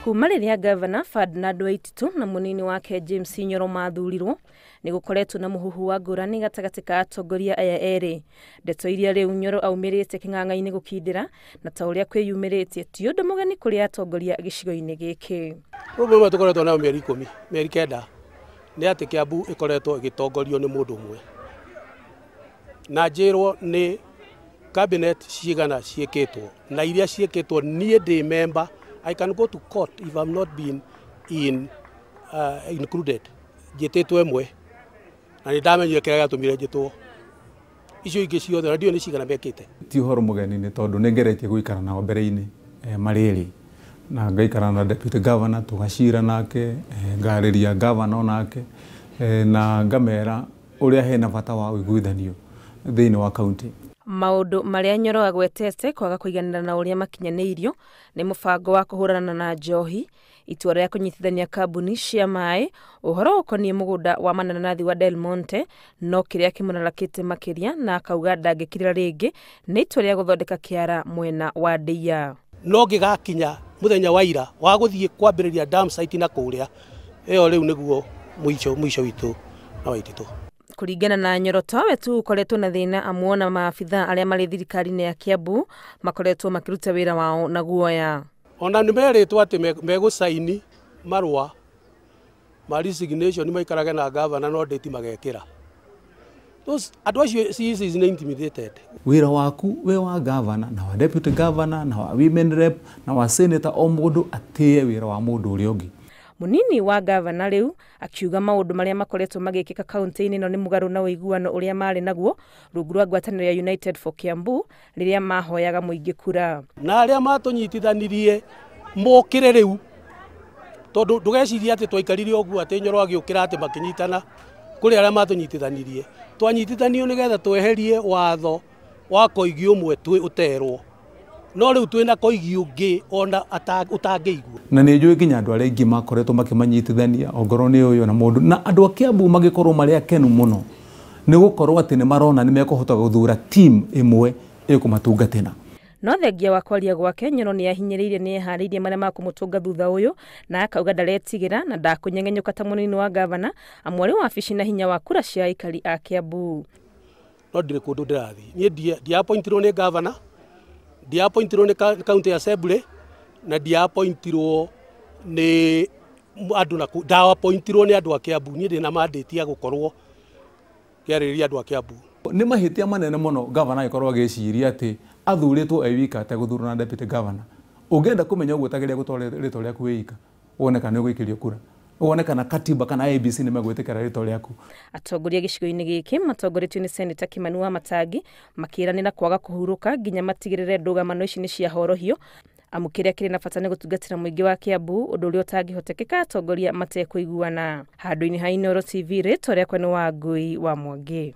Kuma rĩrĩa Gavana Ferdinand Waititu na mũnini wake James Nyoro mathurirwo, nĩ gũkoretwo na mũhuhu wa ngũrani gatagatĩ ka atongoria aya erĩ. Ndeto iria rĩu Nyoro aumĩrĩte kĩng'ang'a-inĩ gũkindĩra na ta ũrĩa kwĩyumĩrĩtie ti ũndũ mũgeni kũrĩ atongoria gĩcigo-inĩ gĩkĩ. Rũmwe rũmwe tũkoretwo nayo mĩeri 10, mĩeri 9 nĩ atĩ Kiambu ĩkoretwo ĩgĩtongorio nĩ mũndũ ũmwe. Na njĩrwo nĩ cabinet cigana ciĩkĩtwo na iria ciĩkĩtwo niĩ ndĩ member. I can go to court if I'm not been in, included. Njĩtĩtwo ĩmwe na nĩ ndamenyire kĩrĩa gĩatũmire njĩtwo. Icio ingĩ ciothe na ndiũĩ nĩ cigana mekĩte. Ti ũhoro mũgeni nĩ tondũ nĩ ngeretie gũikara nao mbere-inĩ marĩ erĩ na ngaikara na deputy governor tũgacira nake, ngarĩria governor onake, na ngamera ũrĩa hena bata wa ũiguithanio thĩinĩ wa county. Maũndũ marĩa Nyoro agwetete kwaga kũiganĩra na ũrĩa makinyanĩirio nĩ mũbango wa kũhũrana na njohi, itua rĩa kũnyitithania kambuni cia maĩ, ũhoro ũkoniĩ mũgũnda wa mananathi wa Del Monte, no kĩrĩa kĩmũrarakĩte makĩria na akauga ndangĩkirĩra rĩngĩ nĩ itua rĩa gũthondeka kĩara mwena wa Ndeia. No ngĩgakinya mũthenya wa ira wa gũthiĩ kwambĩrĩria dam site na kũrĩa, ĩyo rĩu nĩguo mũico witũ na Waititu. Kũringana na Nyoro, tawe tu ũkoretwo na thĩna amuona maabithaa arĩa marĩ thirikari-inĩ ya Kiambu makoretwo makĩruta wĩra wao na guoya. Ona nĩ merĩtwo atĩ megũcaini marũa ma resignation maikarage na governor no ndĩti magekĩra. Those andũ acio CECs nĩ intimidated. Wĩra waku wĩ wa governor na wa deputy governor na wa women rep na wa senator, o mũndũ atĩe wĩra wa mũndũ ũrĩa ũngĩ. Munini wa gavana rĩu akiuga maũndũ marĩa makoretwo magĩkĩka kaunti-inĩ ĩno nĩ mũgarũ na ũiguano ũrĩa marĩ naguo rungu rwa ngwatanĩro ya United for Kiambu rĩrĩa mahoyaga mũingĩ kura. Na arĩa matũnyitithanirie mokĩre rĩu, tondũ ndũgecirie atĩ twaikarire ũguo atĩ Nyoro agĩũkĩra atĩ makĩnyitana. Kũrĩ arĩa matũnyitithanirie, twanyitithanio nĩgetha tweherie watho wa koigi ũmwe twĩ ũterwo, no rĩu twĩna koigi ũngĩ ona ũtangĩigua. Na nĩ njũĩ nginya andũ arĩa aingĩ makoretwo makĩmanyitithania ongorwo nĩ ũyũ na mũndũ, na andũ a Kiambu magĩkorwo marĩ akenu mũno nĩ gũkorwo atĩ nĩ marona nĩ mekũhota gũthura team ĩmwe ĩkũmatungatĩra. No thengia wa kwaria gwake, Nyoro nĩ ahinyĩrĩirie nĩ eharĩirie marĩa makũmũtũnga thutha ũyũ, na akauga ndaretigĩra na ndakũnyengenyũka ta mũnini wa gavana amu arĩ wabici na hinya wa kura cia aikari a Kiambu. No ndirĩ kũndũ ndĩrathiĩ niĩ, ndiapointirwo nĩ gavana, ndiapointirwo nĩ county assembly, na ndiapointirwo nĩ andũ na ndapointirwo nĩ andũ a Kiambu. Niĩ ndĩna mandate ya gũkorwo ngĩarĩrĩria andũ a Kiambu. Nĩ mahĩtia manene mũno gavana agĩkorwo agĩciria atĩ athurĩtwo e wika ategũthurwo na deputy governor. Ũngĩenda kũmenya ũguo ũtageria gũtwara rĩtwa rĩaku wĩ wika, wone kana nĩ ũgũikĩrio kura, wone kana katiba kana ABC nĩ megwĩtĩkĩra rĩtwa rĩaku. Atongoria gĩcigo-inĩ gĩkĩ matongoretio nĩ Seneta Kimani wa Matangi makĩranĩra kwaga kũhurũka nginya matigĩrĩre ndũgamano ici nĩ ciahorohio, amu kĩrĩa kĩrĩ na bata nĩ gũtungatĩra mũingĩ wa Kiambu, ũndũ ũrĩa ũtangĩhotekeka atongoria matekũiguana. Handũ-inĩ ha Inooro TV, rĩtwa rĩakwa nĩ Wangui wa Mwangi.